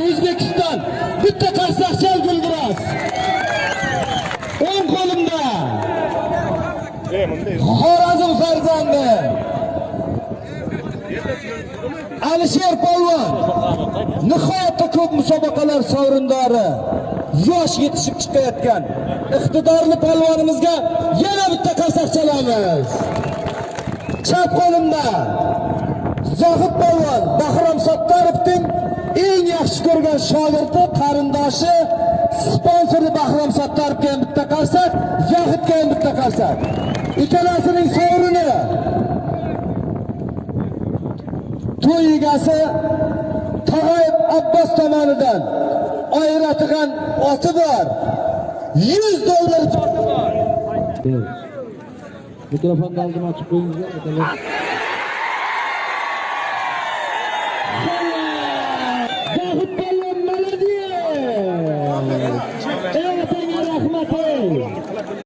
O'zbekiston. Bitta qarsak chal Guldiroz. O'ng qo'limda Xorazm farzandi Alisher polvon, nihoyatda ko'p musobaqalar sovrindori, yosh yetishib chiqayotgan iqtidorli polvonimizga yana bitta qarsak chalamiz. Chap qo'limda Zohid polvon, Bahrom Sattorovning eng yaxshi ko'rgan shogirdi, qarindoshi, sponsori Bahrom Sattorovga ham bitta qarsak, Zohidga ham bitta qarsak. Ikkalasining sovrini to'y egasi Tog'ayev Abbos tomonidan ayiradigan oti bor. $100 oti bor. Mikrofonni oldima ochib qo'yingizlar. Zohid polvon молодец. Ey, rahmat.